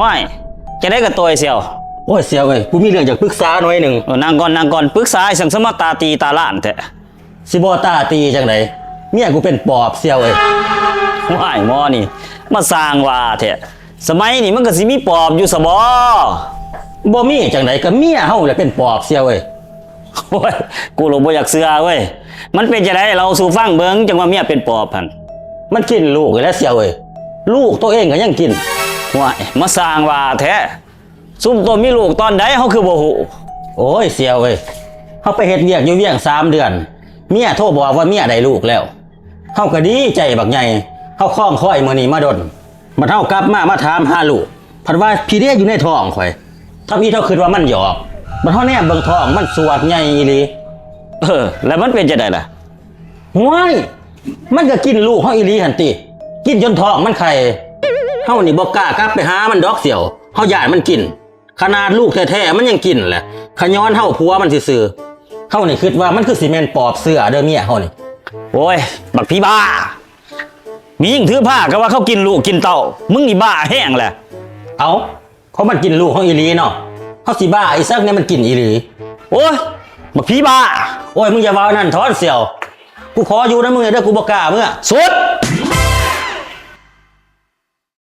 ວ້າຍ ຈັ່ງໃດກໍໂຕຍສ່ຽວ. ໂອ້ຍສ່ຽວເອີຍ ກູມີເລື່ອງຢາກປຶກສາໜ້ອຍໜຶ່ງ. ເອີ ນັ່ງກ່ອນ ນັ່ງກ່ອນ ປຶກສາອີ່ຫຍັງ ຈັ່ງມາຕາຕີຕາລ້ານແທ້. ຊິບໍ່ຕາຕີຈັ່ງໃດ ເມຍກູເປັນປອບສ່ຽວເອີຍ. ວ້າຍ ໝໍນີ້ມາສ້າງວ່າແທ້. ສະໄໝນີ້ມັນກໍຊິມີປອບຢູ່ຊະບໍ? ບໍ່ມີຈັ່ງໃດ ກໍເມຍເຮົາແຫຼະເປັນປອບສ່ຽວເອີຍ. ໂອ້ຍ ກູລະບໍ່ຢາກເຊື່ອເວີຍ. ມັນເປັນຈັ່ງໃດ ເລົ່າສູ່ຟັງເບິ່ງ ຈັ່ງວ່າເມຍເປັນປອບຫັ້ນ. ມັນກິນລູກນີ້ແຫຼະສ່ຽວເອີຍ ລູກໂຕເອງກໍຍັງກິນ. ວ້າຍ ມາສ້າງວ່າແທ້. ຊຸມໂຕມີລູກຕອນໃດ ເຮົາຄືບໍ່ຮູ້? ໂອ້ຍສ່ຽວເອີຍ ເຮົາໄປເຮັດວຽກຢູ່ວຽງສາມເດືອນ ເມຍໂທບອກວ່າເມຍໄດ້ລູກແລ້ວ. ເຮົາກໍດີໃຈບັກໃຫຍ່ ເຮົາຄອງຄອຍມື້ນີ້ມາດົນ. ບັດເຮົາກັບມາ ມາຖາມຫາລູກ ພັດວ່າພີ້ເດ້ຢູ່ໃນທ້ອງຂ້ອຍ. ທຳອິດເຮົາຄິດວ່າມັນຫຍອກ ບັດເຮົາແນມເບິ່ງທ້ອງມັນສວກໃຫຍ່ອີ່ຫຼີ. ເອີ ແລ້ວມັນເປັນຈັ່ງໃດລະ? ຫ້ວຍ ມັນກໍກິນລູກເຮົາອີ່ຫຼີຫັ້ນຕິ ກິນຈົນທ້ອງມັນໄຂ່. ເຮົານີ້ບໍ່ກ້າກັບໄປຫາມັນດອກສ່ຽວ ເຮົາຢ້ານມັນກິນ. ຂະໜາດລູກແທ້ໆມັນຍັງກິນແຫຼະ ຂະຍ້ອນເຮົາຜົວມັນຊື່ໆ. ເຮົານີ້ຄິດວ່າມັນຄືຊິແມ່ນປອບເຊື້ອເດີເມຍເຮົານີ້. ໂອ້ຍ ບັກຜີບ້າ ມີຍິງຖືພາກໍວ່າເຂົາກິນລູກກິນເຕົ້າ ມຶງນີ້ບ້າແຮງແຫຼະ. ເອົ້າ ເພາະມັນກິນລູກເຮົາອີ່ຫຼີເນາະ ເຮົາຊິບ້າອີ່ສັກແນວ ມັນກິນອີ່ຫຼີ. ໂອ້ຍ ບັກຜີບ້າ. ໂອ້ຍ ມຶງຢ່າເວົ້ານັ້ນຖອນສ່ຽວ ກູຂໍຢູ່ນຳມຶງແດ່ເດີ ກູບໍ່ກ້າເມືອ. ສຸດ